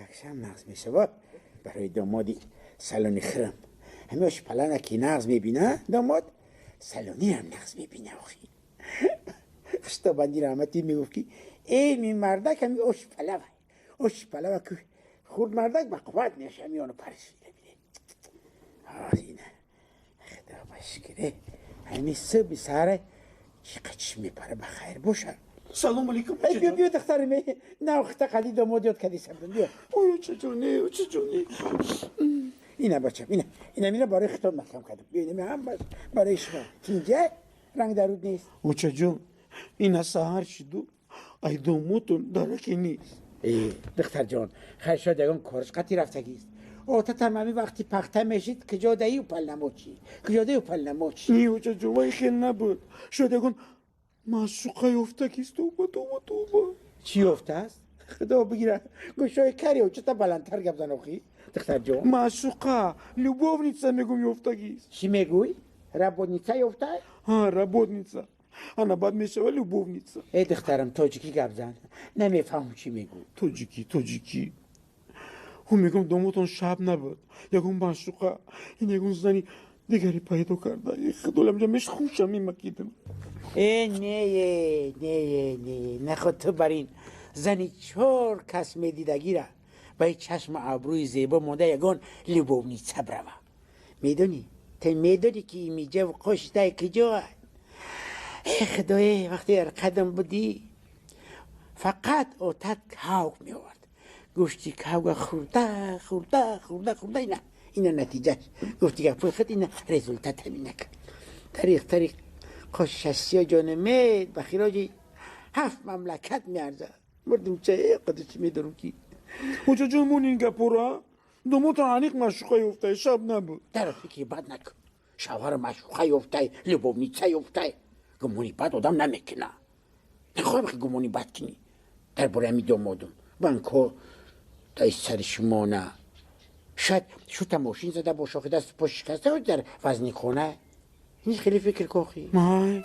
Якшам нағз мешавад барои домоди салони хирам. Ҳами ошпалана ки нағз мебина домод, салониам нағз мебина охи. Хуштобанди раҳматӣ мегуфт ки эй ми мардак ҳами ошпалава. Ошпалава ки хурд мардак ба қувват меша ҳами ону паришида бине. Ина. Худо ба шукре. Ҳами субҳи саҳара чӣ қачиш мепара ба хайр бошад. Салом алейкум. Эй, биё, биё, духтари ме. На, охта қади домод ёд кади сабдун, биё. Ой, очаҷоне, очаҷоне. Ина бачам, ина. Ина мина барои хитоб маҳкам кардам. Биё, ина ҳам барои шумо. Тинҷа ранг даруд нест. Очаҷон, ина саҳар шиду, ай домотон дараке нест. Э, духтарҷон, хайр шояд ягон кориш қатӣ рафтагист. Отатам ҳами вақти пахта мешид, куҷо даию палнамочӣ? Куҷо даию палнамочӣ? Не, очаҷон, вай хел набуд. Шояд ягон маъшуқа ёфтагист. Тоба, тоба, тоба. Чӣ ёфтааст? Худо бигира. Гӯшои кари очата баландтар гап зан охи. Духтарҷон. Маъшуқа, любовница мегум ёфтагист. Чӣ мегӯй? Работница ёфта? Ҳа, работница. Ана баъд мешава любовница. Эй духтарам, тоҷикӣ гап зан. Намефаҳмам чӣ мегӯй. Тоҷикӣ, тоҷикӣ. Ӯ мегум домотон шаб набуд. Ягон маъшуқа, ин ягон зани дигаре пайдо карда. Худоламҷа меш хушам мемакидам. Э, не, не, не, наход ту бар ин зани чор кас медидагира ба чашму абрӯи зебо монда ягон любовница брава. Медонӣ? Ту медонӣ ки имиҷаву қоштай куҷо? Э, худое, вақте дар қадам будӣ, фақат отат кавк меовард. Гӯшти кавга хӯрда, хӯрда, хӯрда, хӯрда, ина ина натиҷаш. Гуфти гапои худ ина результат ҳаминак. Тариқ, тариқ қошашасиё ҷонамед ба хироҷи ҳафт мамлакат меарзад. Мурдум ча қадр чӣ медорам ки. Очаҷон, мон ин гапора. Домотон аниқ маъшуқа ёфтай, шаб набуд. Дар фикри бад накун. Шавҳар маъшуқа ёфтай, любовница ёфтай. Гумони бад одам намекуна. Нахоҳам ки гумони бад кунӣ. Дар бораи ҳами домодум. Банко дай сари шумо на. Шояд шута мошин зада боша, охи даст по шикаста дар вазни хона. Ин хеле фикр кохи. Май.